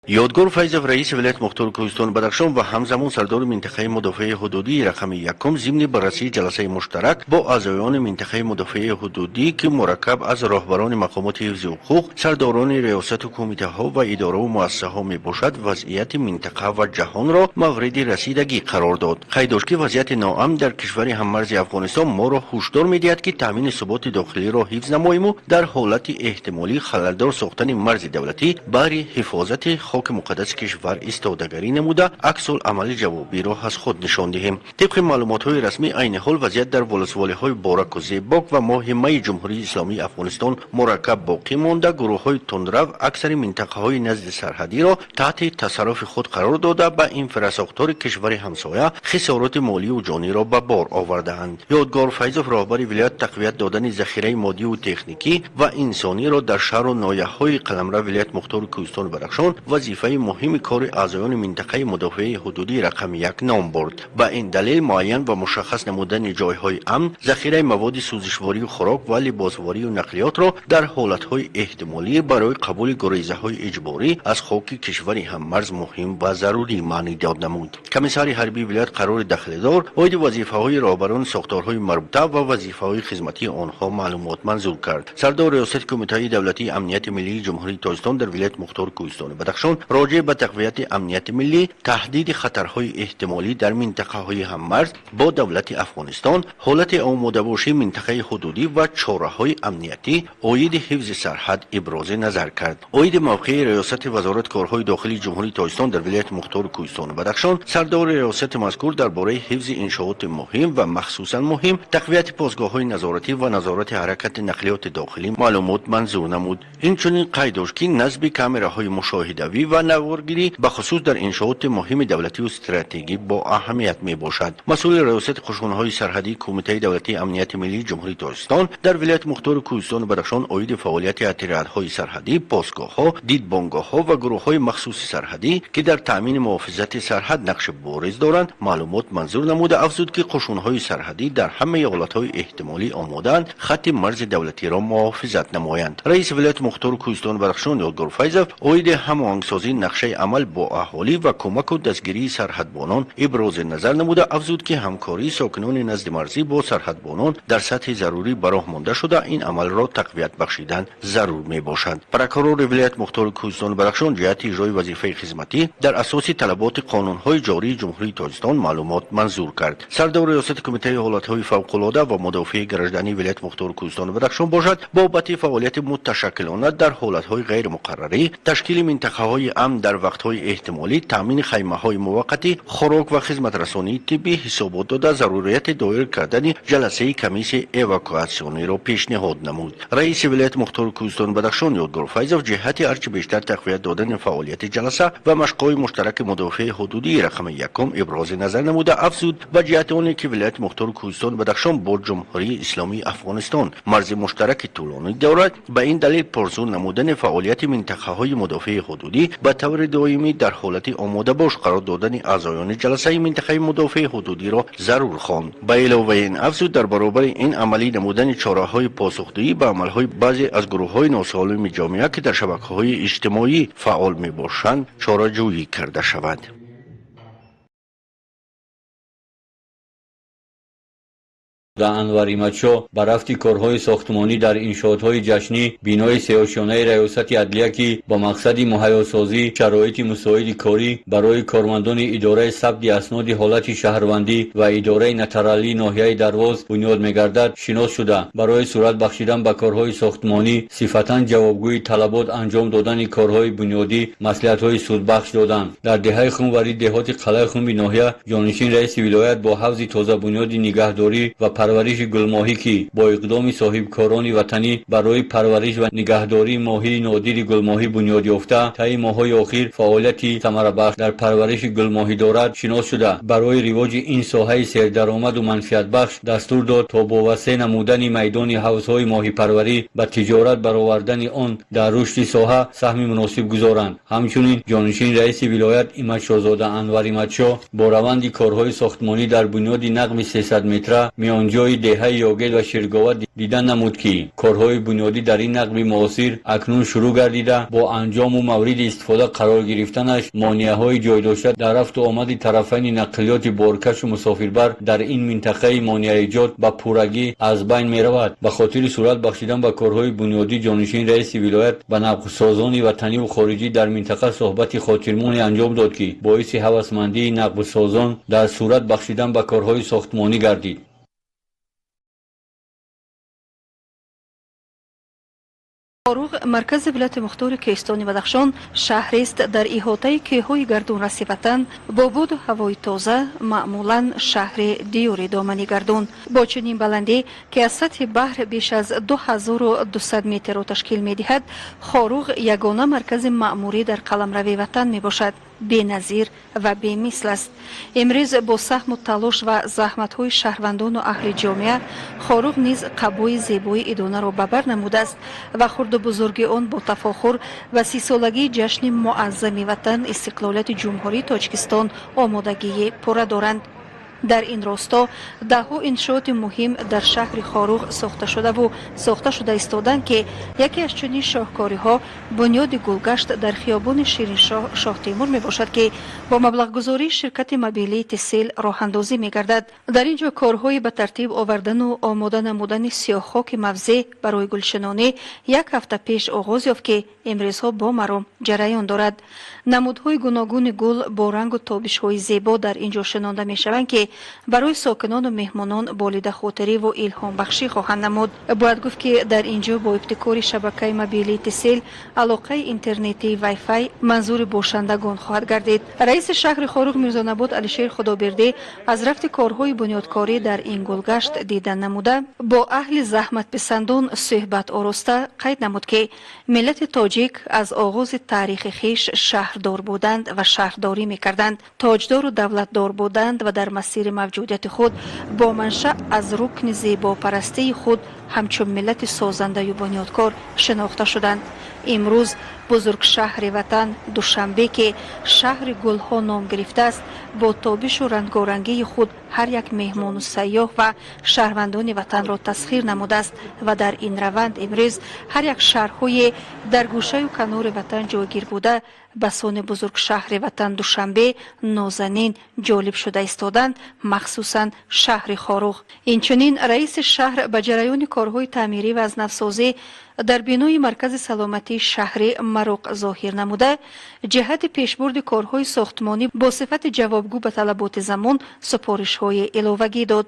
Ёдгор Файзов, раиси вилояти мухтори Кӯҳистони Бадахшон ва ҳамзамон сардори минтақаи мудофиаи ҳудудии рақами якум, зимни баррасии ҷаласаи муштарак бо аъзоёни минтақаи мудофиаи ҳудудӣ, ки мураккаб аз роҳбарони мақомоти ҳифзи ҳуқуқ, сардорони риёсату кумитаҳо ва идораву муассисаҳо мебошад, вазъияти минтақа ва ҷаҳонро мавриди расидагӣ қарор дод. Қайд дошт, ки вазъияти ноамн дар кишвари ҳаммарзи Афғонистон моро ҳушдор медиҳад, ки таъмини суботи дохилиро ҳифз намоиму дар ҳолати эҳтимолӣ халалдор сохтани марзи давлатӣ баҳри ҳифозати хоки муқаддаси кишвар истодагарӣ намуда, аксул амали ҷавобиро аз худ нишон диҳем. Тибқи маълумотҳои расмӣ, айни ҳол вазъият дар волусволиҳои Бораку Зебок ва моҳи майи Ҷумҳурии Исломии Афғонистон мураккаб боқӣ монда, гурӯҳҳои тундрав аксари минтақаҳои назди сарҳадиро таҳти тасарруфи худ қарор дода, ба инфрасохтори кишвари ҳамсоя хисороти молию ҷониро ба бор овардаанд. Ёдгор Файзов, роҳбари вилоят, тақвият додани захираи моддиву техникӣ ва инсониро дар шаҳру ноҳияҳои қаламрави вилояти мухтори Кӯҳистони Бадахшон вазифаи муҳими кори аъзоёни минтақаи мудофиаи ҳудудии рақами як ном бурд. Ба ин далел муайян ва мушаххас намудани ҷойҳои амн, захираи маводи сӯзишворию хӯрок ва либосворию нақлиётро дар ҳолатҳои эҳтимолӣ барои қабули гурезаҳои иҷборӣ аз хоки кишвари ҳаммарз муҳим ва зарурӣ маънӣ дод намуд. Комиссари ҳарбии вилоят қарори дахлдор оиди вазифаҳои роҳбарони сохторҳои марбута ва вазифаҳои хизматии онҳо маълумот манзур кард. Сардори риёсати Кумитаи давлатии амнияти миллии Ҷумҳурии Тоҷикистон дар вилояти мухтори Кӯҳистони Бадахшон роҷеъ ба тақвияти амнияти миллӣ, таҳдиди хатарҳои эҳтимолӣ дар минтақаҳои ҳаммарз бо давлати Афғонистон, ҳолати омодабошии минтақаи ҳудудӣ ва чораҳои амниятӣ оиди ҳифзи сарҳад ибрози назар кард. Оиди мавқеи риёсати Вазорати корҳои дохилии Ҷумҳурии Тоҷикистон дар вилояти мухтори Кӯҳистони Бадахшон, сардори риёсати мазкур дар бораи ҳифзи иншооти муҳим ва махсусан муҳим, тақвияти постгоҳҳои назоратӣ ва назорати ҳаракати нақлиёти дохилӣ маълумот манзур намуд. Инчунин қайд дошт, ки насби камераҳои мушоҳидавӣ ва наворгирӣ бахусус дар иншооти муҳими давлативу стратегӣ бо аҳамият мебошад. Масъули риёсати қушунҳои сарҳадии Кумитаи давлатии амнияти миллии Ҷумҳурии Тоҷикистон дар вилояти мухтори Кӯҳистони Бадахшон оиди фаъолияти отрядҳои сарҳадӣ, постгоҳҳо, дидбонгоҳҳо ва гурӯҳҳои махсуси сарҳадӣ, ки дар таъмини муҳофизати сарҳад нақши бориз доранд, маълумот манзур намуда, афзуд, ки қушунҳои сарҳадӣ дар ҳамаи ҳолатҳои эҳтимолӣ омодаанд хатти марзи давлатиро муҳофизат намоянд. Раиси вилояти мухтори Кӯҳистони Бадахшон Ёдгор Файзов оиди ҳамоҳангсозии нақшаи амал бо аҳолӣ ва кӯмаку дастгирии сарҳадбонон ибрози назар намуда, афзуд, ки ҳамкории сокинони назди марзӣ бо сарҳадбонон дар сатҳи зарурӣ ба роҳ монда шуда, ин амалро тақвият бахшидан зарур мебошад. Прокурори вилояти мухтори Кӯҳистони Бадахшон ҷиҳати иҷрои вазифаи хизматӣ дар асоси талаботи қонунҳои ҷории Ҷумҳурии Тоҷикистон маълумот манзур кард. Сардори риёсати Кумитаи ҳолатҳои фавқулода ва мудофиаи граждании вилояти мухтори Кӯҳистони Бадахшон бошад, бобати фаъолияти муташаккилона дар ҳолатҳои ғайримуқаррарӣ, ташкили минтақаҳои амн дар вақтҳои эҳтимолӣ, таъмини хаймаҳои муваққатӣ, хӯрок ва хизматрасонии тиббӣ ҳисобот дода, зарурияти доир кардани ҷаласаи комиссияи эвакуатсиониро пешниҳод намуд. Раиси вилояти мухтори Кӯҳистони Бадахшон Ёдгор Файзов ҷиҳати ҳарчи бештар тақвият додани фаъолияти ҷаласа ва машқҳои муштараки мудофиаи ҳудудии рақами якум ибрози назар намуда, афзуд, ба ҷиҳати оне ки вилояти мухтори Кӯҳистони Бадахшон бо Ҷумҳурии Исломии Афғонистон марзи муштараки тӯлонӣ дорад, ба ин далел пурзур намудани фаъолияти минтақаҳои мудофиаи ҳудудӣ, ба таври доимӣ дар ҳолати омодабош қарор додани аъзоёни ҷаласаи минтақаи мудофиаи ҳудудиро зарур хонд. Ба иловаи ин афзуд, дар баробари ин амалӣ намудани чораҳои посухдиҳӣ ба амалҳои баъзе аз гурӯҳҳои носолими ҷомеа, ки дар шабакаҳои иҷтимоӣ фаъол мебошанд, чораҷӯӣ карда шавад. Анвар Имадшоҳ ба рафти корҳои сохтмонӣ дар иншоотҳои ҷашнӣ, бинои сеошёнаи Раёсати адлия, ки ба мақсади муҳайёсозии шароити мусоиди корӣ барои кормандони Идораи сабти асноди ҳолати шаҳрвандӣ ва Идораи нотариалии ноҳияи Дарвоз бунёд мегардад, шинос шуда, барои сурат бахшидан ба корҳои сохтмонӣ, сифатан ҷавобгӯи талабот анҷом додани корҳои бунёдӣ маслиҳатҳои судбахш доданд. Дар деҳаи Хумвари деҳоти Қалъаи Хуми ноҳия ҷонишин раиси вилоят бо ҳавзи тозабунёди нигаҳдорӣ ва парвариши гулмоҳӣ, ки бо иқдоми соҳибкорони ватанӣ барои парвариш ва нигаҳдории моҳии нодири гулмоҳӣ бунёд ёфта, таи моҳҳои охир фаъолияти самарабахш дар парвариши гулмоҳӣ дорад, шинос шуда, барои ривоҷи ин соҳаи сердаромаду манфиатбахш дастур дод, то бо васеъ намудани майдони ҳавзҳои моҳипарварӣ, ба тиҷорат баровардани он дар рушди соҳа саҳми муносиб гузоранд. Ҳамчунин ҷонишини раиси вилоят Имадшоҳзода Анвар Имадшоҳ бо раванди корҳои сохтмонӣ дар бунёди нағми 300 метра миёнҷои ҷойи деҳаи Ёгел ва Ширгова дида намуд, ки корҳои бунёдӣ дар ин нақби муосир акнун шурӯъ гардида, бо анҷому мавриди истифода қарор гирифтанаш монеаҳои ҷойдошта дар рафту омади тарафайни нақлиёти боркашу мусофирбар дар ин минтақаи монеаэҷод ба пуррагӣ аз байн меравад. Ба хотири сурат бахшидан ба корҳои бунёдӣ ҷонишини раиси вилоят ба нақбсозони ватаниву хориҷӣ дар минтақа суҳбати хотирмоне анҷом дод, ки боиси ҳавасмандии нақбсозон дар сурат бахшидан ба корҳои сохтмонӣ гардид. Хоруғ, маркази вилояти мухтори Кӯҳистони Бадахшон, шаҳрест дар иҳотаи кӯҳҳои гардунраси ватан бо боду ҳавои тоза, маъмулан шаҳри диёри домани гардун. Бо чунин баландӣ, ки аз сатҳи баҳр беш аз 2200 метрро ташкил медиҳад, Хоруғ ягона маркази маъмурӣ дар қаламрави ватан мебошад. Беназир ва бемисл аст. Имрӯз бо саҳму талош ва заҳматҳои шаҳрвандону аҳли ҷомеа Хоруғ низ қабои зебои идонаро ба бар намудааст ва хурду бузурги он бо тафохур ва 30-солагии ҷашни муаззами ватан, истиқлолияти Ҷумҳурии Тоҷикистон омодагии пурра доранд. Дар ин росто даҳҳо иншооти муҳим дар шаҳри Хоруғ сохта шудаву сохта шуда истоданд, ки яке аз чунин шоҳкориҳо бунёди гулгашт дар хиёбони Шириншоҳ Шоҳтемур мебошад, ки бо маблағгузории ширкати мобилии Тисел роҳандозӣ мегардад. Дар ин ҷо корҳои ба тартиб овардану омода намудани сиёҳхоки мавзеъ барои гулшинонӣ як ҳафта пеш оғоз ёфт, ки имрӯзҳо бо маром ҷараён дорад. Намудҳои гуногуни гул бо рангу тобишҳои зебо дар ин ҷо шинонда мешаванд, ки барои сокинону меҳмонон болидахотириву илҳомбахшӣ хоҳанд намуд. Бояд гуфт, ки дар ин ҷо бо ибтикори шабакаи мобилии Тисел алоқаи интернетии вайфай манзури бошандагон хоҳад гардид. Раиси шаҳри Хоруғ Мирзонабод Алишер Худобердӣ аз рафти корҳои бунёдкорӣ дар ин гулгашт дидан намуда, бо аҳли заҳматписандон суҳбат ороста қайд намуд, ки миллати тоҷик аз оғози таърихи хеш шаҳрдор буданд ва шаҳрдорӣ мекарданд, тоҷдору давлатдор буданд ва дар масири мавҷудияти худ бо маншаъ аз рукни зебопарастии худ ҳамчун миллати созандаю бунёдкор шинохта шуданд. Имрӯз бузургшаҳри ватан Душанбе, ки шаҳри гулҳо ном гирифтааст, бо тобишу рангорангии худ ҳар як меҳмону сайёҳ ва шаҳрвандони ватанро тасхир намудааст ва дар ин раванд имрӯз ҳар як шаҳрҳое дар гӯшаю канори ватан ҷойгир буда ба сони бузургшаҳри ватан Душанбе нозанин ҷолиб шуда истоданд, махсусан шаҳри Хоруғ. Инчунин раиси шаҳр ба ҷараёни корҳои таъмирӣ ва аз навсозӣ дар бинои маркази саломатии шаҳри мароқ зоҳир намуда, ҷиҳати пешбурди корҳои сохтмонӣ бо сифати ҷавобгӯ ба талаботи замон супоришҳои иловагӣ дод.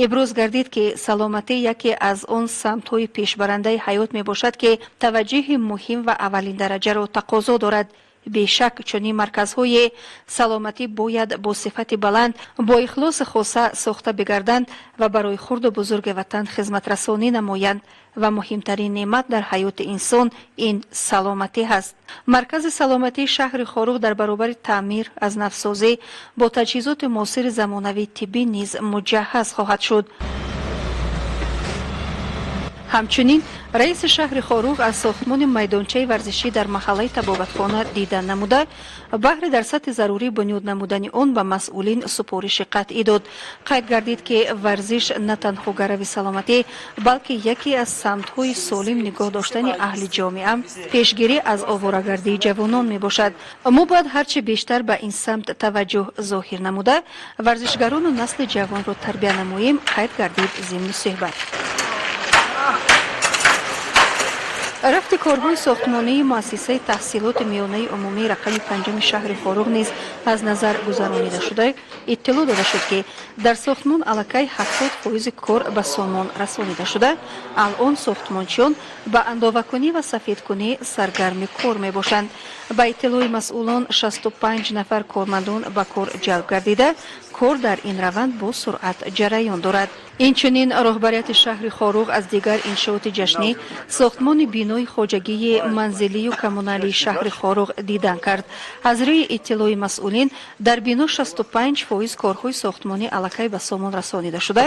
Иброз гардид, ки саломатӣ яке аз он самтҳои пешбарандаи ҳаёт мебошад, ки таваҷҷӯҳи муҳим ва аввалиндараҷаро тақозо дорад. Бешак, чунин марказҳои саломатӣ бояд бо сифати баланд, бо ихлоси хоса сохта бигарданд ва барои хурду бузурги ватан хизматрасонӣ намоянд ва муҳимтарин неъмат дар ҳаёти инсон ин саломатӣ ҳаст. Маркази саломатии шаҳри Хоруғ дар баробари таъмир, аз навсозӣ бо таҷҳизоти муосири замонавии тиббӣ низ муҷаҳҳаз хоҳад шуд. Ҳамчунин раиси шаҳри Хоруғ аз сохтмони майдончаи варзишӣ дар маҳаллаи табобатхона дидан намуда, баҳри дар сатҳи зарурӣ бунёд намудани он ба масъулин супориши қатъӣ дод. Қайд гардид, ки варзиш на танҳо гарави саломатӣ, балки яке аз самтҳои солим нигоҳ доштани аҳли ҷомеа, пешгирӣ аз оворагардии ҷавонон мебошад. Мо бояд ҳарчи бештар ба ин самт таваҷҷӯҳ зоҳир намуда, варзишгарону насли ҷавонро тарбия намоем, қайд гардид зимни суҳбат. Рафти корҳои сохтмонии муассисаи таҳсилоти миёнаи умумии рақами панҷуми шаҳри Хоруғ низ аз назар гузаронида шуда, иттилоъ дода шуд, ки дар сохтмон аллакай 70% кор ба сомон расонида шуда, алъон сохтмончиён ба андовакунӣ ва сафедкунӣ саргарми кор мебошанд. Ба иттилои масъулон, 65 нафар кормандон ба кор ҷалб гардида, кор дар ин раванд бо суръат ҷараён дорад. Инчунин роҳбарияти шаҳри Хоруғ аз дигар иншооти ҷашнӣ, сохтмони бинои хоҷагии манзилию коммуналии шаҳри Хоруғ дидан кард. Аз рӯи иттилои масъулин, дар бино 65% корҳои сохтмонӣ аллакай ба сомон расонида шуда,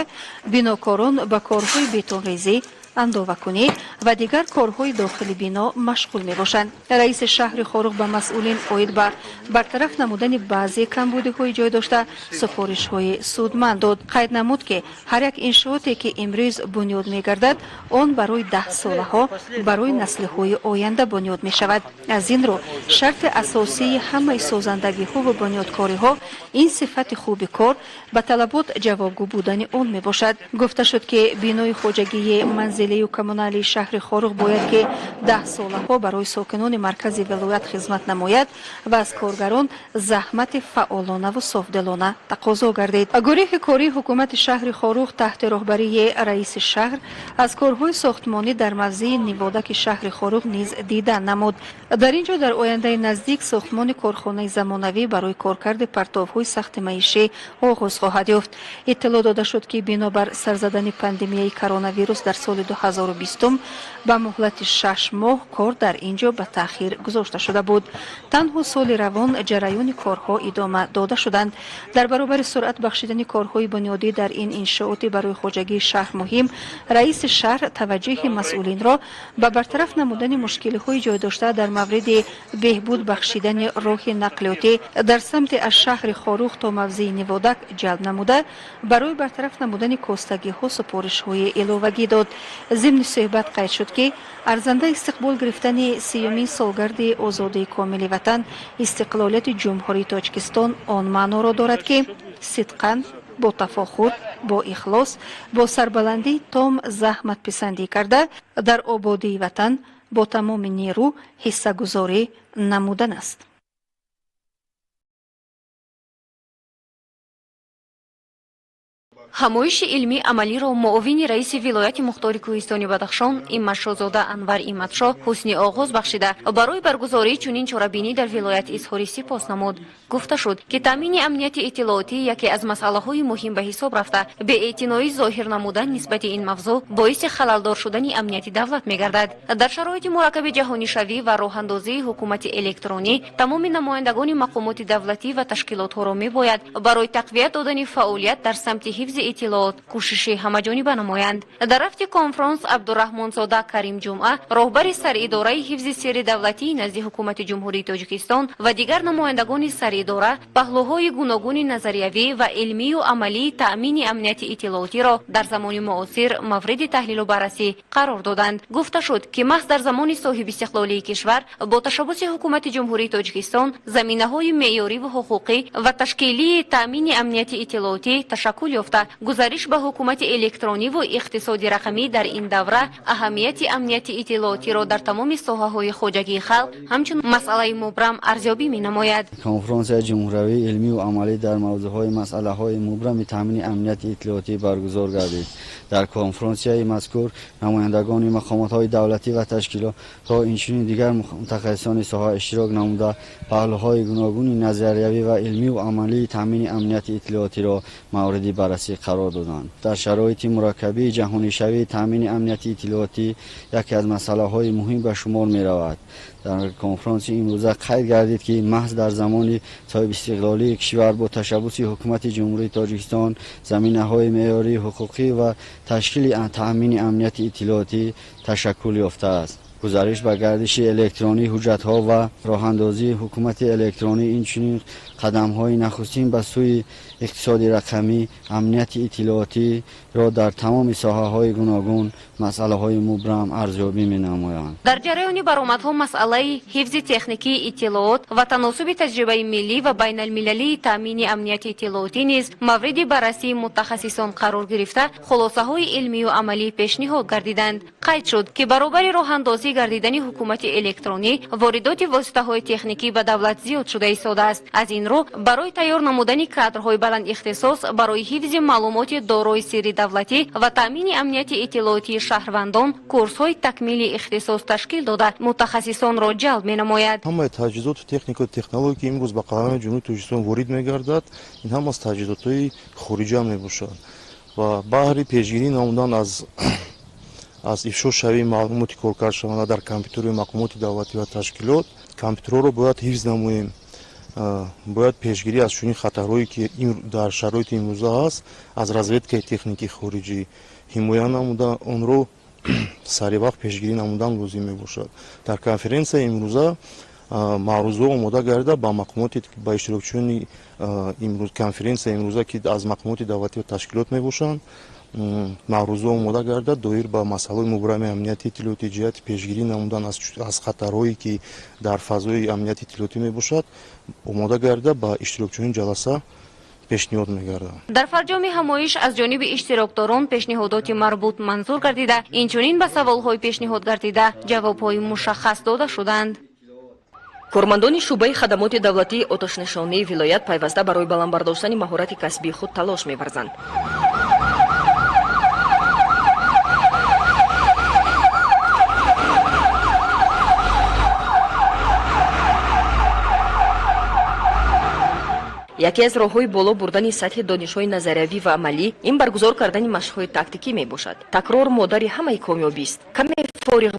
бинокорон ба корҳои бетонрезӣ, андовакунӣ ва дигар корҳои дохили бино машғул мебошанд. Раиси шаҳри Хоруғ ба масъулин оид ба бартараф намудани баъзе камбудиҳои ҷой дошта супоришҳои судманд дод. Қайд намуд, ки ҳар як иншооте, ки имрӯз бунёд мегардад, он барои даҳсолаҳо, барои наслҳои оянда бунёд мешавад. Аз ин рӯ шарти асосии ҳамаи созандагиҳо ва бунёдкориҳо ин сифати хуби кор, ба талабот ҷавобгӯ будани он мебошад. Гуфта шуд, ки бинои хоҷагии манзилию коммуналии шаҳри Хоруғ бояд, ки даҳсолаҳо барои сокинони маркази вилоят хизмат намояд ва аз коргарон заҳмати фаъолонаву софдилона тақозо гардид. Гурӯҳи кории ҳукумати шаҳри Хоруғ таҳти роҳбарии раиси шаҳр аз корҳои сохтмонӣ дар мавзеи Ниводаки шаҳри Хоруғ низ дидан намуд. Дар ин ҷо дар ояндаи наздик сохтмони корхонаи замонавӣ барои коркарди партовҳои сахти маишӣ оғоз хоҳад ёфт. Иттилоъ дода шуд, ки бинобар сар задани пандемияи коронавирус дар соли 2020 ба муҳлати 6 моҳ кор дар ин ҷо ба таъхир гузошта шуда буд. Танҳо соли равон ҷараёни корҳо идома дода шуданд. Дар баробари суръат бахшидани корҳои бунёдӣ дар ин иншооти барои хоҷагии шаҳр муҳим, раиси шаҳр таваҷҷӯҳи масъулинро ба бартараф намудани мушкилиҳои ҷой дошта дар мавриди беҳбуд бахшидани роҳи нақлиётӣ дар самти аз шаҳри Хоруғ то мавзеи Ниводак ҷалб намуда, барои бартараф намудани костагиҳо супоришҳои иловагӣ дод. Зимни суҳбат қайд шуд, ки арзанда истиқбол гирифтани 30-умин солгарди озодии комили ватан, истиқлолияти Ҷумҳурии Тоҷикистон он маъноро дорад, ки сидқан, бо тафохур, бо ихлос, бо сарбаландии том заҳматписандӣ карда, дар ободии ватан бо тамоми нерӯ ҳиссагузорӣ намудан аст. Ҳамоиши илмии амалиро муовини раиси вилояти мухтори кӯҳистони Бадахшон Иматшозода Анвар Иматшо ҳусни оғоз бахшида, барои баргузории чунин чорабинӣ дар вилоят изҳори сипос намуд. Гуфта шуд, ки таъмини амнияти иттилоотӣ яке аз масъалаҳои муҳим ба ҳисоб рафта, беэътиноӣ зоҳир намудан нисбати ин мавзӯъ боиси халалдор шудани амнияти давлат мегардад. Дар шароити мураккаби ҷаҳонишавӣ ва роҳандозии ҳукумати электронӣ тамоми намояндагони мақомоти давлатӣ ва ташкилотҳоро мебояд барои тақвият додани фаъолият дар самти ҳифзи иттилоот кӯшиши ҳамаҷониба намоянд. Дар рафти конфронс Абдураҳмонзода Карим Ҷумъа, роҳбари саридораи ҳифзи сирри давлатии назди ҳукумати Ҷумҳурии Тоҷикистон ва дигар намояндагони саридора паҳлӯҳои гуногуни назариявӣ ва илмию амалии таъмини амнияти иттилоотиро дар замони муосир мавриди таҳлилу баррасӣ қарор доданд. Гуфта шуд, ки маҳз дар замони соҳибистиқлолии кишвар бо ташаббуси ҳукумати Ҷумҳурии Тоҷикистон заминаҳои меъёриву ҳуқуқӣ ва ташкилии таъмини амнияти иттилоотӣ ташаккул ёфта, гузариш ба ҳукумати электрониву иқтисоди рақамӣ дар ин давра аҳамияти амнияти иттилоотиро дар тамоми соҳаҳои хоҷагии халқ ҳамчун масъалаи мубрам арзёбӣ менамояд. Конфронсияи ҷумҳуриявии илмию амалӣ дар мавзӯъҳои масъалаҳои мубрами таъмини амнияти иттилоотӣ баргузор гардид. Дар конфронсияи мазкур намояндагони мақомотҳои давлатӣ ва ташкилотҳо, инчунин дигар мутахассисони соҳа иштирок намуда, паҳлӯҳои гуногуни назариявӣ ва илмию амалии таъмини амнияти иттилоотиро мавриди баррасӣ қарор доданд. Дар шароити мураккабии ҷаҳонишавӣ таъмини амнияти иттилоотӣ яке аз масъалаҳои муҳим ба шумор меравад. Дар конфронси имрӯза қайд гардид, ки маҳз дар замони соҳибистиқлолии кишвар бо ташаббуси ҳукумати Ҷумҳурии Тоҷикистон заминаҳои меъёрии ҳуқуқӣ ва ташкили таъмини амнияти иттилоотӣ ташаккул ёфтааст. Гузариш ба гардиши электронии ҳуҷҷатҳо ва роҳандозии ҳукумати электронӣ, инчунин қадамҳои нахустин ба сӯи иқтисоди рақамӣ амнияти иттилоотиро дар тамоми соҳаҳои гуногун масъалаҳои мубрам арзёбӣ менамоянд. Дар ҷараёни баромадҳо масъалаи ҳифзи техникии иттилоот ва таносуби таҷрибаи миллӣ ва байналмилалии таъмини амнияти иттилоотӣ низ мавриди баррасии мутахассисон қарор гирифта, хулосаҳои илмию амалӣ пешниҳод гардиданд. Қайд шуд, ки баробари роҳандозӣ гардидани ҳукумати электронӣ воридоти воситаҳои техникӣ ба давлат зиёд шуда истодааст. Аз ин рӯ барои тайёр намудани кадрҳои баландихтисос барои ҳифзи маълумоти дорои сирри давлатӣ ва таъмини амнияти иттилоотии шаҳрвандон курсҳои такмили ихтисос ташкил дода, мутахассисонро ҷалб менамояд. Ҳамаи таҷҳизоту технику технология, ки имрӯз ба қаламрави Ҷумҳурии Тоҷикистон ворид мегардад, ин ҳама аз таҷҳизотҳои хориҷа мебошад ва баҳри пешгирӣ намудан аз ифшошавии маълумоти коркардшаванда дар компютери мақомоти давлатӣ ва ташкилот, компютерҳоро бояд ҳифз намоем. Бояд пешгирӣ аз чунин хатарҳое, ки дар шароити имрӯза ҳаст, аз разведкаи техникии хориҷӣ ҳимоя намуда, онро Сари вақт пешгирӣ намудан лозим мебошад. Дар конференсия имрӯза маърузаҳо омода гардида ба мақомоти, ба иштирокчиёни имрӯз конференсия имрӯза, ки аз мақомоти давлатӣ ва ташкилот мебошанд, маърузаҳо омода гардида доир ба масъалаҳои мубрами амнияти иттилоотӣ ҷиҳати пешгирӣ намудан аз хатарҳое, ки дар фазои амнияти иттилоотӣ мебошад, омода гардида ба иштирокчиёни ҷаласа пешниҳод мегардад. Дар фарҷоми ҳамоиш аз ҷониби иштирокдорон пешниҳодоти марбут манзур гардида, инчунин ба саволҳои пешниҳод гардида ҷавобҳои мушаххас дода шуданд. Кормандони шӯъбаи хадамоти давлатии оташнишонии вилоят пайваста барои баланд бардоштани маҳорати касбии худ талош меварзанд. Яке аз роҳҳои боло бурдани сатҳи донишҳои назариявӣ ва амалӣ ин баргузор кардани машқҳои тактикӣ мебошад. Такрор модари ҳамаи комёбист. Каме фориғ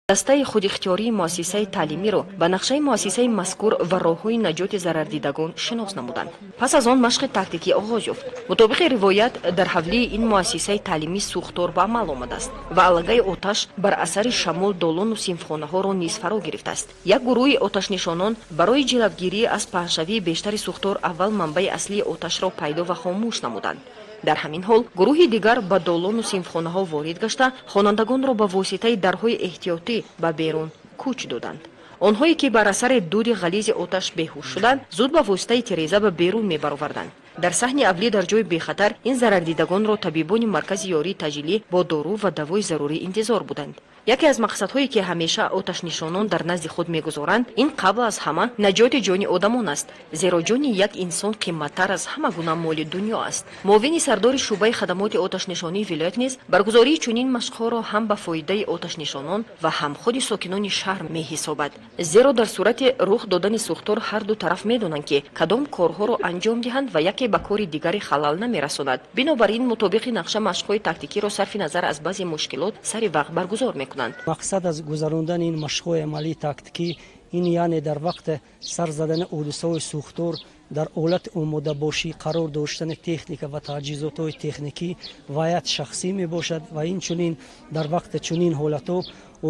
дастаи худихтиёрии муассисаи таълимиро ба нақшаи муассисаи мазкур ва роҳҳои наҷоти зарардидагон шинос намуданд. Пас аз он машқи тактикӣ оғоз ёфт. Мутобиқи ривоят, дар ҳавлии ин муассисаи таълимӣ сӯхтор ба амал омадааст ва алангаи оташ бар асари шамол долону синфхонаҳоро низ фаро гирифтааст. Як гурӯҳи оташнишонон барои ҷилавгирӣ аз паҳншавии бештари сӯхтор аввал манбаи аслии оташро пайдо ва хомӯш намуданд. Дар ҳамин ҳол гурӯҳи дигар ба долону синфхонаҳо ворид гашта, хонандагонро ба воситаи дарҳои эҳтиётӣ ба берун кӯч доданд. Онҳое, ки бар асари дуди ғализи оташ беҳуш шуданд, зуд ба воситаи тиреза ба берун мебароварданд. Дар саҳни авлӣ, дар ҷои бехатар, ин зарардидагонро табибони маркази ёрии таъҷилӣ бо дору ва давои зарурӣ интизор буданд. Яке аз мақсадҳое, ки ҳамеша оташнишонон дар назди худ мегузоранд, ин қабл аз ҳама наҷоти ҷони одамон аст, зеро ҷони як инсон қимматтар аз ҳама гуна моли дунё аст. Муовини сардори шӯъбаи хадамоти оташнишонии вилоят низ баргузории чунин машқҳоро ҳам ба фоидаи оташнишонон ва ҳам худи сокинони шаҳр меҳисобад, зеро дар сурати рух додани сӯхтор ҳар ду тараф медонанд, ки кадом корҳоро анҷом диҳанд ва яке ба кори дигаре халал намерасонад. Бинобар ин, мутобиқи нақша машқҳои тактикиро сарфи назар аз баъзе мушкилот сари вақт баргузор мекунанд. Мақсад аз гузарондани ин машқҳои амалии тактикӣ ин, яъне дар вақти сар задани ҳодисаҳои сӯхтор дар ҳолати омодабошӣ қарор доштани техника ва таҷҳизотҳои техникӣ ва ҳайати шахсӣ мебошад ва инчунин дар вақти чунин ҳолатҳо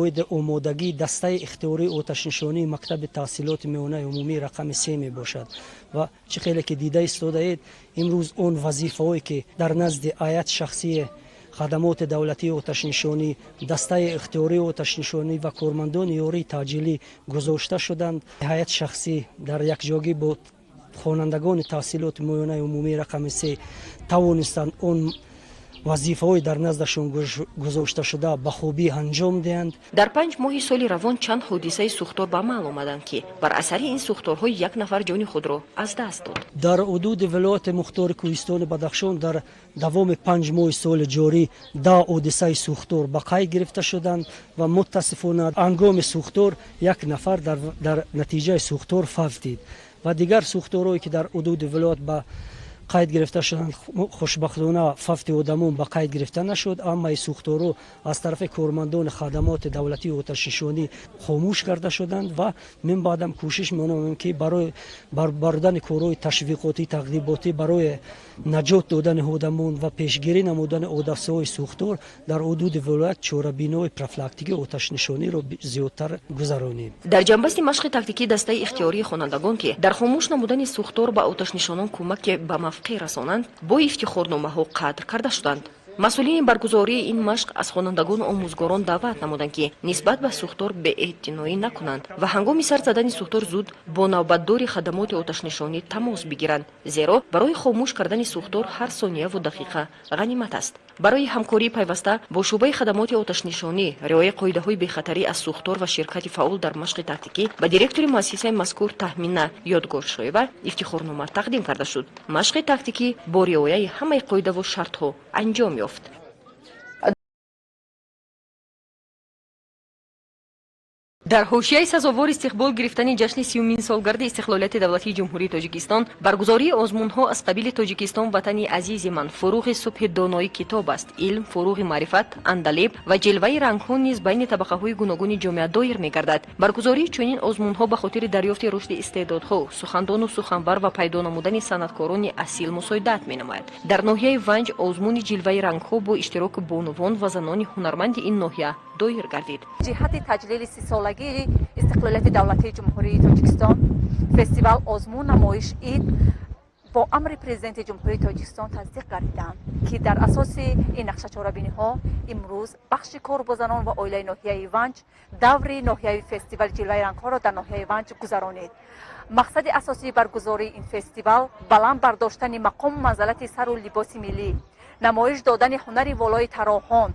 оиди омодагии дастаи ихтиёрии оташнишонии мактаби таҳсилоти миёнаи умумии рақами се мебошад. Ва чӣ хеле ки дида истодаед, имрӯз он вазифаҳое, ки дар назди ҳайати шахсии хадамоти давлатии оташнишонӣ, дастаи ихтиёрии оташнишонӣ ва кормандони ёрии таъҷилӣ гузошта шуданд, ҳайати шахсӣ дар якҷогӣ бо хонандагони таҳсилоти миёнаи умумии рақами се тавонистанд он вазифаҳои дар наздашон гузошташуда ба хубӣ анҷом диҳанд. Дар 5 моҳи соли равон чанд ҳодисаи сӯхтор ба амал омаданд, ки бар асари ин сӯхторҳо як нафар ҷони худро аз даст дод. Дар ҳудуди вилояти мухтори кӯҳистони Бадахшон дар давоми 5 моҳи соли ҷорӣ 10 ҳодисаи сӯхтор ба қайд гирифта шуданд ва мутаассифона ҳангоми сӯхтор як нафар дар натиҷаи сӯхтор фавтид ва дигар сӯхторҳое, ки дар ҳудуди вилоят ба қайд гирифта шуданд, хушбахтона фавти одамон ба қайд гирифта нашуд. Аммаи сӯхторҳо аз тарафи кормандони хадамоти давлатии оташнишонӣ хомӯш карда шуданд ва минбаъдам кӯшиш менамоем, ки барои бурдани корҳои ташвиқотӣ, тақдиботӣ барои наҷот додани одамон ва пешгирӣ намудани ҳодисаҳои сӯхтор дар ҳудуди вилоят чорабиниҳои профилактикии оташнишониро зиёдтар гузаронем. Дар ҷамъбасти машқи тактикии дастаи ихтиёрии хонандагон, ки дар хомӯш намудани сӯхтор ба оташнишонон кӯмаке ба мавқеъ расонанд, бо ифтихорномаҳо қадр карда шуданд. Масъулини баргузории ин машқ аз хонандагону омӯзгорон даъват намуданд, ки нисбат ба сӯхтор беэътиноӣ накунанд ва ҳангоми сар задани сӯхтор зуд бо навбатдори хадамоти оташнишонӣ тамос бигиранд, зеро барои хомӯш кардани сӯхтор ҳар сонияву дақиқа ғанимат аст. Барои ҳамкории пайваста бо шӯъбаи хадамоти оташнишонӣ, риояи қоидаҳои бехатарӣ аз сӯхтор ва ширкати фаъол дар машқи тактикӣ ба директори муассисаи мазкур Таҳмина Ёдгоршоева ифтихорнома тақдим карда шуд. Машқи тактикӣ бо риояи ҳамаи қоидаву шартҳо анҷом ёфт. Дар ҳошияи сазовор истиқбол гирифтани ҷашни 30-умин солгарди истиқлолияти давлатии Ҷумҳурии Тоҷикистон, баргузории озмунҳо аз қабили Тоҷикистон ватани азизи ман, фуруғи субҳи доноӣ китоб аст, илм, фуруғи маърифат, андалеб ва ҷилваи рангҳо низ байни табақаҳои гуногуни ҷомеа доир мегардад. Баргузории чунин озмунҳо ба хотири дарёфти рушди истеъдодҳо, сухандону суханвар ва пайдо намудани санъаткорони асил мусоидат менамояд. Дар ноҳияи Ванҷ озмуни ҷилваи рангҳо бо иштироки бонувон ва занони ҳунарманди ин ноҳия доир гардид. Ҷиҳати таҷлили 30-солагии истиқлолияти давлатии Ҷумҳурии Тоҷикистон фестивал озмун намоиш ид бо амри Президенти Ҷумҳурии Тоҷикистон тасдиқ гардиданд, ки дар асоси ин нақшачорабиниҳо имрӯз бахши кор бо занон ва оилаи ноҳияи Ванҷ даври ноҳияи фестивали ҷилваи рангҳоро дар ноҳияи Ванҷ гузаронид. Мақсади асосии баргузории ин фестивал баланд бардоштани мақому манзалати сару либоси миллӣ, намоиш додани ҳунари волои тароҳон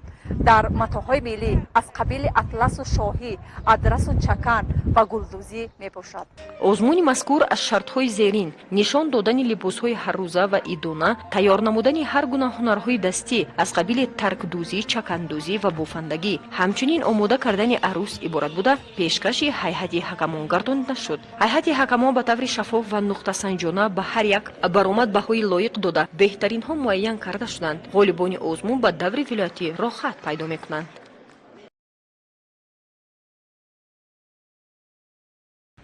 дар матоъҳои миллӣ аз қабили атласу шоҳӣ, адрасу чакан ва гулдӯзӣ мебошад. Озмуни мазкур аз шартҳои зерин: нишон додани либосҳои ҳаррӯза ва идона, тайёр намудани ҳар гуна ҳунарҳои дастӣ аз қабили таркдӯзӣ, чакандӯзӣ ва бофандагӣ, ҳамчунин омода кардани арӯс иборат буда, пешкаши ҳайати ҳакамон гардонида шуд. Ҳайати ҳакамон ба таври шаффоф ва нуқтасанҷона ба ҳар як баромад баҳои лоиқ дода, беҳтаринҳо муайян карда шуданд. Ғолибони озмун ба даври вилоятӣ роҳхат пайдо мекунанд.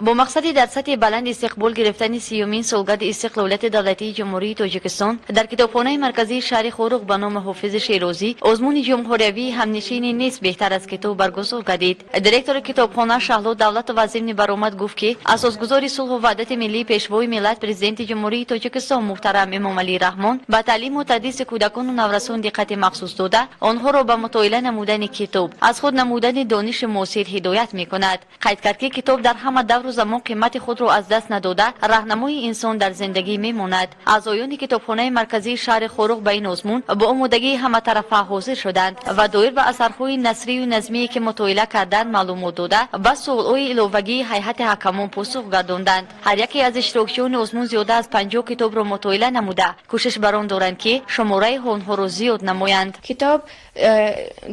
Бо мақсади дар сатҳи баланд истиқбол гирифтани 30-умин солгарди истиқлолияти давлатии Ҷумҳурии Тоҷикистон дар китобхонаи марказии шаҳри Хоруғ ба номи Ҳофизи Шерозӣ озмуни ҷумҳуриявии ҳамнишинӣ нест беҳтар аз китоб баргузор гардид. Директори китобхона Шаҳло Давлатова зимни баромад гуфт, ки асосгузори сулҳу ваҳдати миллӣ, Пешвои миллат, Президенти Ҷумҳурии Тоҷикистон муҳтарам Эмомалӣ Раҳмон ба таълиму тадриси кӯдакону наврасон диққати махсус дода, онҳоро ба мутоила намудани китоб, аз худ намудани дониши муосир ҳидоят мекунад. Қайд кард, ки китоб дар ҳама давру замон қимати худро аз даст надода, раҳнамои инсон дар зиндагӣ мемонад. Аъзоёни китобхонаи марказии шаҳри Хоруғ ба ин озмун бо омодагии ҳаматарафа ҳозир шуданд ва доир ба асарҳои насрию назмие, ки мутоила карданд, маълумот дода, ба суолҳои иловагии ҳайати ҳакамон посух гардонданд. Ҳар яке аз иштирокчиёни озмун зиёда аз 50 китобро мутоила намуда, кӯшиш бар он доранд, ки шумораи онҳоро зиёд намоянд. Китоб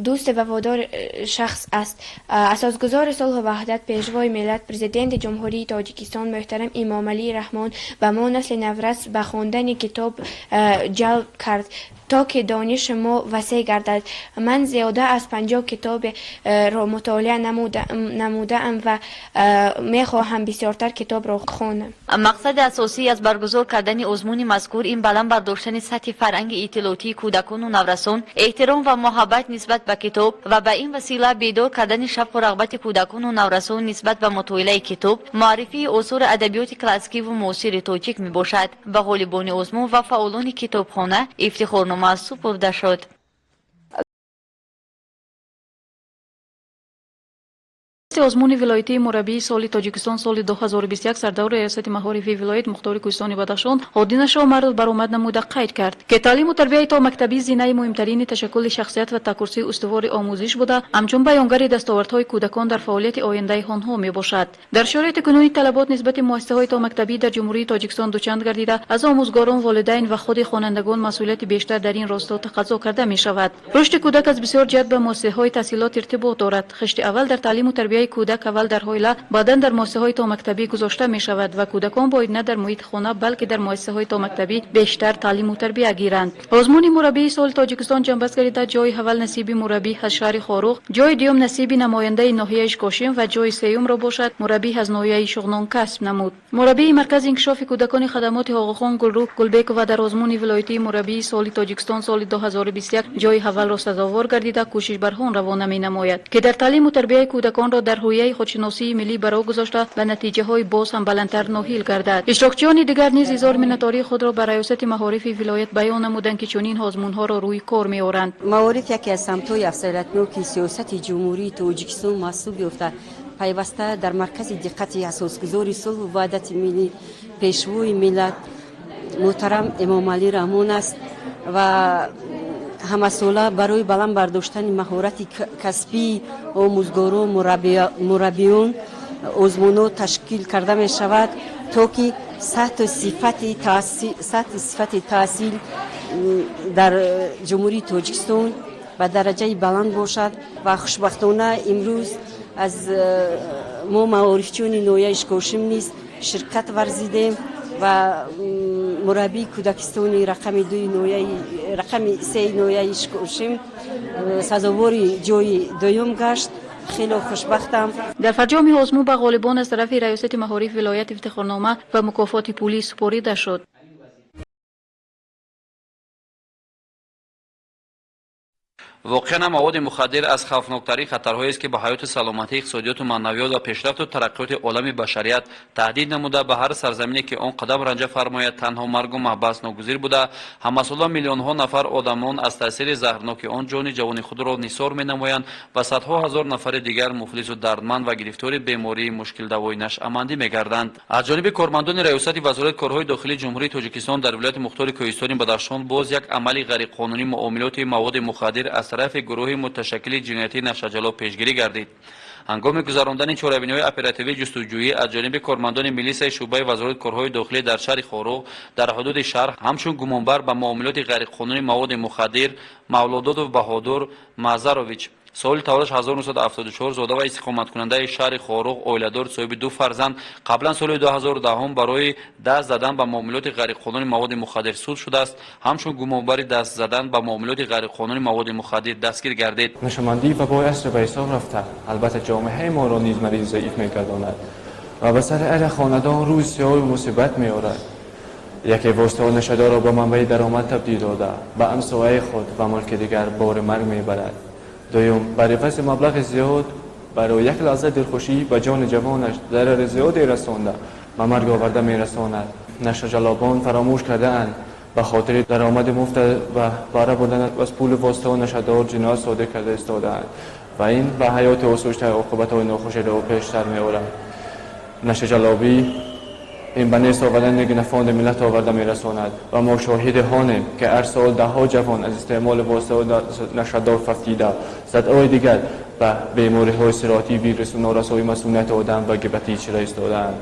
дӯсти вафодори шахс аст. Асосгузори сулҳу ваҳдат, Пешвои миллат, Президенти Ҷумҳурии Тоҷикистон муҳтарам Эмомалӣ Раҳмон ба мо, насли наврас, ба хондани китоб ҷалб кард, то ки дониши мо васеъ гардад. Ман зиёда аз 50 китобро мутолиа намудаам ва мехоҳам бисёртар китобро хонам. Мақсади асосӣ аз баргузор кардани озмуни мазкур ин баланд бардоштани сатҳи фарҳанги иттилоотии кӯдакону наврасон, эҳтиром ва муҳаббат нисбат ба китоб ва ба ин васила бедор кардани шавқу рағбати кӯдакону наврасон нисбат ба мутоилаи китоб, муаррифии осори адабиёти классикиву муосири тоҷик мебошад. Ба ғолибони озмун ва фаъолони китобхона ифтихорнома супурда шуд. Озмуни вилоятии мураббии соли Тоҷикистон соли 2021 сардори раёсати маорифи вилоят мухтори кӯҳистони Бадахшон Ҳодина Шоумаров баромад намуда қайд кард, ки таълиму тарбияи то мактабӣ зинаи муҳимтарини ташаккули шахсият ва такурсии устувори омӯзиш буда, ҳамчун баёнгари дастовардҳои кӯдакон дар фаъолияти ояндаи онҳо мебошад. Дар шароити кунунӣ талабот нисбати муассисаҳои томактабӣ дар Ҷумҳурии Тоҷикистон дучанд гардида, аз омӯзгорон, волидайн ва худи хонандагон масъулияти бештар дар ин росто тақаззо карда мешавад. Рушди кӯдак аз бисёр ҷиҳат ба муассисаҳои таҳсилот иртибот дорад. Хишти аввал дар таълиму тарбияи кӯдак аввал дар ҳоила, баъдан дар муассисаҳои томактабӣ гузошта мешавад ва кӯдакон бояд на дар муҳити хона, балки дар муассисаҳои томактабӣ бештар таълиму тарбия гиранд. Озмуни мураббии соли Тоҷикистон ҷанбаст гардида, ҷои аввал насиби мураббӣ аз шаҳри Хоруғ, ҷои дуюм насиби намояндаи ноҳияи Ишкошим ва ҷои сеюмро бошад мураббӣ аз ноҳияи Шуғнон касб намуд. Мураббии маркази инкишофи кӯдакони хадамоти Оғохон Гулрӯ Гулбекова дар озмуни вилоятии мураббии соли Тоҷикистон соли 2021 ҷои аввалро сазовор гардида, кӯшиш бар он равона менамояд, ки дар таълиму тарбияи кӯдаконро дар ҳувияи худшиносии миллӣ баро гузошта, ба натиҷаҳои боз ҳам баландтар ноҳил гардад. Иштирокчиёни дигар низ изҳори миннатдории худро ба раёсати маорифи вилоят баён намуданд, ки чунин озмунҳоро рӯи кор меоранд. Маориф яке аз самтҳои афзалиятноки сиёсати Ҷумҳурии Тоҷикистон маҳсуб ёфта, пайваста дар маркази диққати асосгузори сулҳу ваҳдати миллӣ, Пешвои миллат муҳтарам Эмомалӣ Раҳмон аст ва ҳамасола барои баланд бардоштани маҳорати касбии омӯзгорон, мураббиён озмунҳо ташкил карда мешавад, то ки сатҳу сифати таҳсил дар Ҷумҳурии Тоҷикистон ба дараҷаи баланд бошад. Ва хушбахтона имрӯз Аз мо маорифчиёни ноҳияи Ишкошим низ ширкат варзидем ва мураббии кӯдакистони рақами дуи ноҳияи рақами сеи ноҳияи Ишкошим сазовори ҷои дуюм гашт. Хеле хушбахтам. Дар фарҷоми озмун ба ғолибон аз тарафи раёсати маориф вилоят ифтихорнома ва мукофоти пулӣ супорида шуд. Воқеан маводи мухаддир аз хавфноктарин хатарҳоест, ки ба ҳаёту саломатӣ, иқтисодиёту маънавиёт ва пешрафту тараққиёти олами башарият таҳдид намуда, ба ҳар сарзамине ки он қадам ранҷа фармояд, танҳо маргу маҳбас ногузир буда, ҳамасола миллионҳо нафар одамон аз таъсири заҳрноки он ҷони ҷавони худро нисор менамоянд ва садҳо ҳазор нафари дигар муфлису дардманд ва гирифтори бемории мушкилдавои нашъамандӣ мегарданд. Аз ҷониби кормандони раёсати вазорати корҳои дохилии Ҷумҳурии Тоҷикистон дар вилояти мухтори Кӯҳистони Бадахшон боз як амали ғайриқонунии муомилоти маводи мухаддир аз тарафи гурӯҳи муташаккили ҷиноятии нашъаҷалоб пешгирӣ гардид. Ҳангоми гузарондани чорабиниҳои оперативии ҷустуҷӯӣ аз ҷониби кормандони милисияи шӯъбаи вазорати корҳои дохилӣ дар шаҳри Хоруғ дар ҳудуди шаҳр ҳамчун гумонбар ба муомилоти ғайриқонунии маводи мухаддир Мавлододов Баҳодур Маъзарович, соли таваллудаш 1974, зода ва истиқоматкунандаи шаҳри Хоруғ, оиладор, соҳиби ду фарзанд, қаблан соли 2010 барои даст задан ба муомилоти ғайриқонунии маводи мухаддир суд шудааст, ҳамчун гумонбари даст задан ба муомилоти ғайриқонунии маводи мухаддир дастгир гардид. Нашъамандӣ вабои аср ба ҳисоб рафта, албатта ҷомеаи моро низ маризи заиф мегардонад ва ба сари аҳли хонадон рӯзи сиёҳу мусибат меорад. Яке воситаҳо нашъадорро ба манбаи даромад табдил дода, ба ҳамсояи худ ва мулки дигар бори марг мебарад. Дуюм, бар ивази маблағи зиёд барои як лаҳза дилхушӣ ба ҷони ҷавонаш зарари зиёде расонда, ба марг оварда мерасонад. Нашъаҷалобон фаромӯш кардаанд, ба хотири даромади муфт ва баҳра бурдан аз пули воситаҳо нашъадор ҷиноят содир карда истодаанд ва ин ба ҳаёти осоишта оқибатҳои нохушеро пештар меорад. Нашъаҷалобӣ ин ба нест овардани генофонди миллат оварда мерасонад ва мо шоҳиди ҳонем, ки ҳар сол даҳҳо ҷавон аз истеъмоли воситаҳои нашъадор фавтида, садҳои дигар ба бемориҳои сироятӣ, вирусу норасоии масунияти одам ва гепатит шуда истодаанд.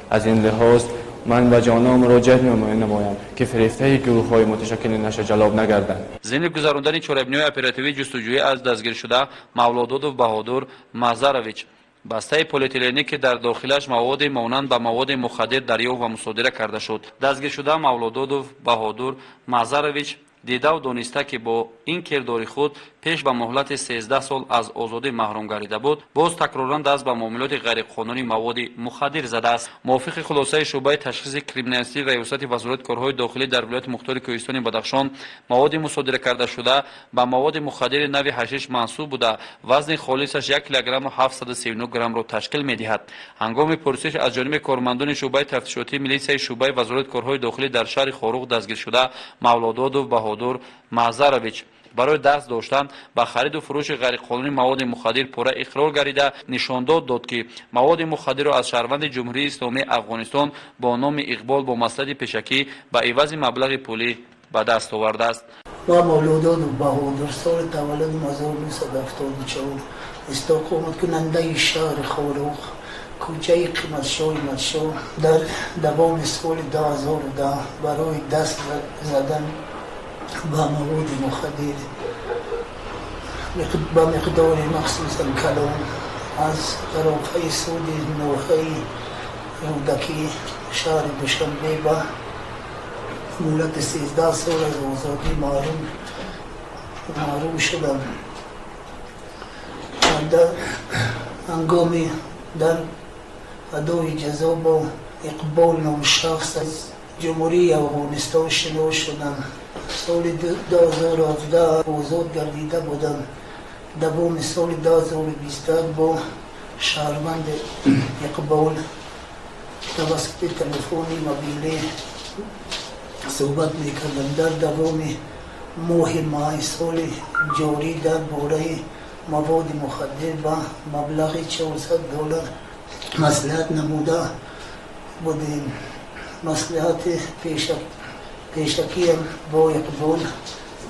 Аз ин лиҳоз ман ба ҷавонон муроҷиат менамоям, ки фирефтаи гурӯҳҳои муташаккили нашъаҷалоб нагарданд. Зимни гузарондани чорабиниҳои оперативии ҷустуҷӯӣ аз дастгиршуда Мавлододов Баҳодур Маъзарович бастаи полиэтиленӣ, ки дар дохилаш маводи монанд ба маводи мухаддир дарёфт ва мусодира карда шуд. Дастгиршуда Мавлододов Баҳодур Маъзарович дидаву дониста, ки бо ин кирдори худ пеш ба муҳлати 13 сол аз озодӣ маҳрум гардида буд, боз такроран даст ба муомилоти ғайриқонунии маводи мухаддир задааст. Мувофиқи хулосаи шӯъбаи ташхиси криминалистии раёсати вазорати корҳои дохилӣ дар вилояти мухтори Кӯҳистони Бадахшон маводи мусодира карда шуда ба маводи мухаддири нави ҳашиш мансуб буда, вазни холисаш 1 килограмму 739 граммро ташкил медиҳад. Ҳангоми пурсиш аз ҷониби кормандони шӯъбаи тафтишотии милисияи шӯъбаи вазорати корҳои дохилӣ дар шаҳри Хоруғ дастгиршуда Мавлододов Баҳодур Маъзарович барои даст доштан ба хариду фурӯши ғайриқонунии маводи мухаддир пурра иқрор гардида, нишондод дод, ки маводи мухаддирро аз шаҳрванди Ҷумҳурии Исломии Афғонистон бо номи Иқбол бо маслиҳати пешакӣ ба ивази маблағи пулӣ ба даст овардааст. Ман Мавлододов Баҳодур, соли таваллудам 1974, истиқоматкунандаи шаҳри Хоруғ, кӯчаи Қиматшоҳи Матшоҳ, дар давоми соли 2010 барои даст задан ба маводи мухаддир ба миқдори махсусан калон аз тарофаи суди ноҳияи Рӯдакӣ шаҳри Душанбе ба муҳлати 13 сол аз озодӣ маҳрум шудам. Дар ҳангоми дар адои ҷазо бо Иқбол ном шахс аз Ҷумҳурии Афғонистон шинос шудам. Соли 2017 озод гардида будам. Давоми соли 2021 бо шаҳрванди Иқбол тавассути телефони мобилӣ суҳбат мекардам. Дар давоми моҳи май соли ҷорӣ дар бораи маводи мухаддир ба маблағи $400 маслиҳат намуда будем. Маслиҳати пешакиам бо Иқбол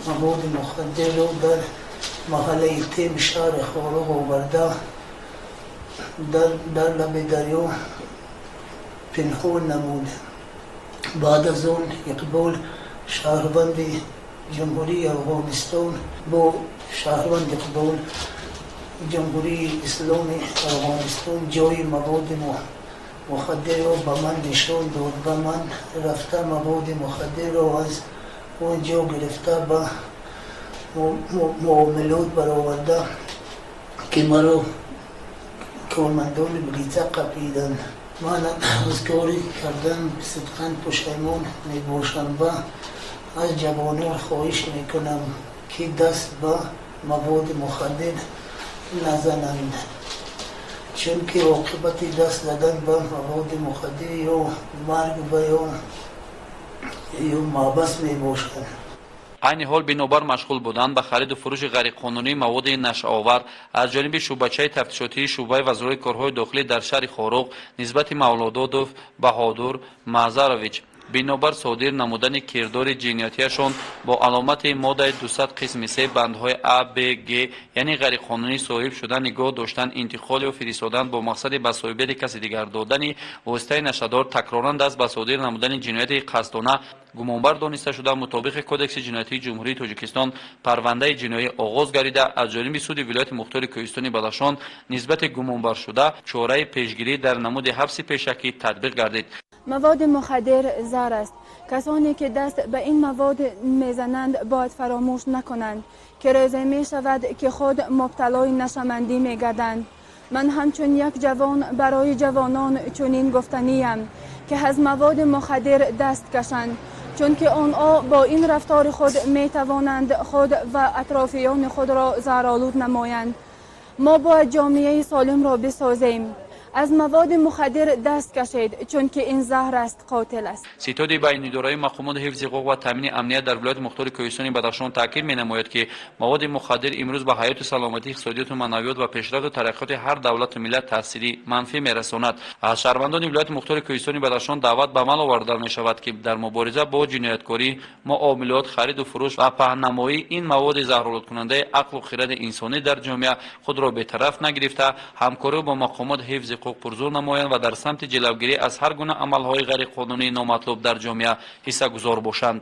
маводи мухаддирро дар маҳаллаи Тем шаҳри Хоруғ оварда, дар лаби дарё пинҳон намуд. Баъд аз он Иқбол шаҳрванди Ҷумҳурии Афғонистон бо шаҳрванд Иқбол Ҷумҳурии Исломии Афғонистон ҷои маводи мухаддирро ба ман нишон дод ва ман рафта маводи мухаддирро аз он ҷо гирифта ба муомилот бароварда, ки маро кормандони милиса қапиданд. Ман аз кори кардан сидқан пушаймон мебошам ва аз ҷавонон хоҳиш мекунам, ки даст ба маводи мухаддир назананд, чунки оқибати даст задан ба маводи мухаддир ё марг ва ё маҳбас мебошад. Айни ҳол бинобар машғул будан ба хариду фурӯши ғайриқонунии маводи нашъаовар аз ҷониби шӯъбачаи тафтишотии шӯъбаи Вазорати корҳои дохилӣ дар шаҳри Хоруғ нисбати Мавлододов Баҳодур Маъзарович бинобар содир намудани кирдори ҷиноятияшон бо аломати моддаи 200 қисми 3 бандҳои а, б, г, яъне ғайриқонунӣ соҳиб шудан, нигоҳ доштан, интиқол ё фиристодан бо мақсади ба соҳибияти каси дигар додани воситаи нашъадор, такроран даст ба содир намудани ҷинояти қасдона гумонбар дониста шуда, мутобиқи Кодекси ҷиноятии Ҷумҳурии Тоҷикистон парвандаи ҷиноӣ оғоз гардида, аз ҷониби суди вилояти мухтори Кӯҳистони Бадахшон нисбати гумонбаршуда чораи пешгирӣ дар намуди ҳабси пешакӣ татбиқ гардид. Маводи мухаддир заҳр аст. Касоне ки даст ба ин мавод мезананд, бояд фаромӯш накунанд, ки рӯзе мешавад, ки худ мубталои нашъамандӣ мегарданд. Ман ҳамчун як ҷавон барои ҷавонон чунин гуфтаниям, ки аз маводи мухаддир даст кашанд, чунки онҳо бо ин рафтори худ метавонанд худ ва атрофиёни худро заҳролуд намоянд. Мо бояд ҷомеаи солимро бисозем. Аз маводи мухаддир даст кашед, чунки ин заҳр аст, қотил аст. Ситоди байнидораи мақомоти ҳифзи ҳуқуқ ва таъмини амният дар вилояти мухтори Кӯҳистони Бадахшон таъкид менамояд, ки маводи мухаддир имрӯз ба ҳаёту саломатӣ, иқтисодиёту маънавиёт ва пешрафту тараққиёти ҳар давлату миллат таъсири манфӣ мерасонад. Аз шаҳрвандони вилояти мухтори Кӯҳистони Бадахшон даъват ба амал оварда мешавад, ки дар мубориза бо ҷинояткорӣ, муомилот, хариду фурӯш ва паҳннамоии ин маводи заҳролудкунандаи ақлу хиради инсонӣ дар ҷомеа худро бетараф нагирифта, ҳамкорӣ бо мақомоти ҳифзи ҳуқуқ пурзур намоянд ва дар самти ҷилавгирӣ аз ҳар гуна амалҳои ғайриқонунии номатлуб дар ҷомеа ҳиссагузор бошанд.